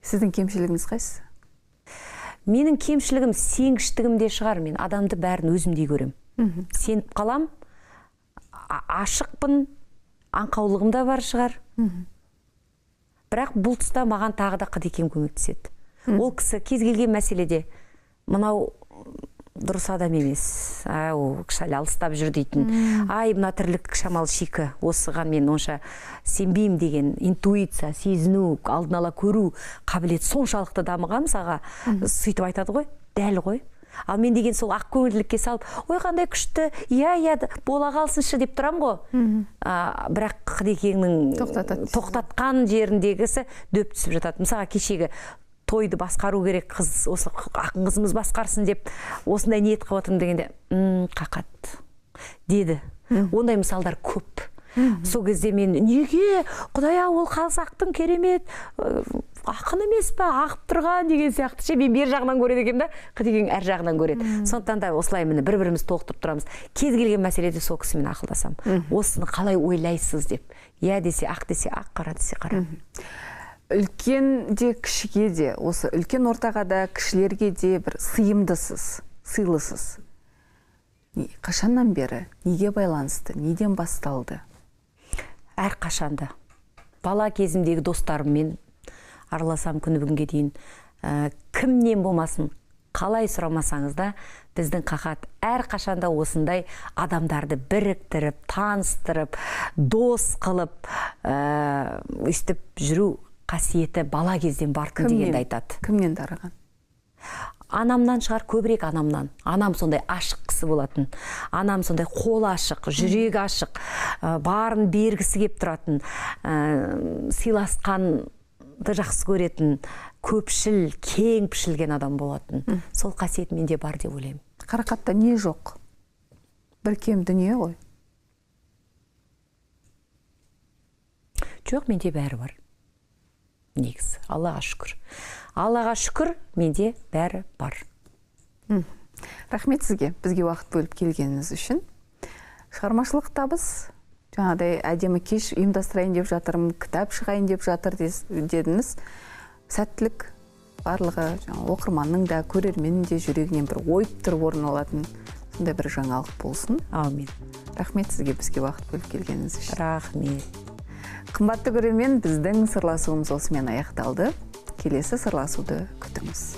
Сіздің кемшілігіңіз қайсысы? Менің кемшілігім сенгіштігімде шығар. Мен адамды бәрін өзімдей көрем. Сеніп қалам, ашықпын, аңқаулығым да бар шығар. Бірақ бұл тұста маған тағы да Қыдекең көмектеседі. Ол кісі кез келген мәселеде мынау дұрыс адам емес, ол сәл алыстап жүр дейтін, ай мына тірлік шамалы шикі, осыған мен онша сенбеймін деген интуиция, сезіну, алдын ала көру қабілеті соншалықты дамыған, мысалға сөйтіп айтады ғой, дәл ғой. Ал мен деген сол ақ көңілділікке салып, ой қандай күшті, иә бола қалсыншы деп тұрам ғой. Бірақ Қыдекеңнің тоқтатқан жеріндегісі дөп түсіп жатады. Мысалға кешегі тойды басқару керек, қыз, осы ақын қызымыз басқарсын деп осындай ниет қылып отырмын дегенде, қақат деді. Ондай мысалдар көп. Сол кезде мен неге, құдай ау, ол қазақтың керемет ақын емес па, ағып тұрған деген сияқты ше, мен бер жағынан көреді екенмін да, Қыдекең әр жағынан көреді. Сондықтан да осылай міне бір-бірімізді толықтырып тұрамыз. Кез келген мәселеде сол кісімен ақылдасам. Осыны қалай ойлайсыз деп. Иә десе ақ десе ақ, қара десе қара. Үлкен де кішіге де, осы үлкен ортаға да кішілерге де бір сыйымдысыз, сыйлысыз. Қашаннан бері, неге байланысты, неден басталды? Әр қашанда. Бала кезімдегі достарыммен араласам күні бүгінге дейін. Кімнен болмасын, қалай сұрамасаңыз да, біздің Қақат әр қашанда осындай адамдарды біріктіріп, таныстырып, дос қылып, өстіп жүру қасиеті бала кезден бартын дегенді айтады. Кімнен дарыған? Анамнан шығар, көбірек анамнан. Анам сондай ашық кісі болатын. Анам сондай қолы ашық, жүрегі ашық, барын бергісі кеп тұратын, сыйласқанды жақсы көретін, көпшіл, кең пішілген адам болатын. Сол қасиет менде бар деп ойлаймын. Қарақатта не жоқ? Бір кем дүние ғой. Жоқ, менде бәрі бар. Негізі, Аллаға шүкір. Аллаға шүкір, менде бәрі бар. Рахмет сізге, бізге уақыт бөліп келгеніңіз үшін. Шығармашылық табыс, жаңағыдай әдемі кеш ұйымдастырайын деп жатырмын, кітап шығайын деп жатыр дедіңіз. Сәттілік, барлығы оқырманның да, көрерменнің де жүрегінен бір ойып тұрып орын алатын сондай бір жаңалық болсын. Аумин. Рахмет сізге, бізге уақыт бөліп келгеніңіз үшін. Рахмет. Қымбатты көрермен, біздің сырласуымыз осымен аяқталды. Келесі сырласуды күтіңіз.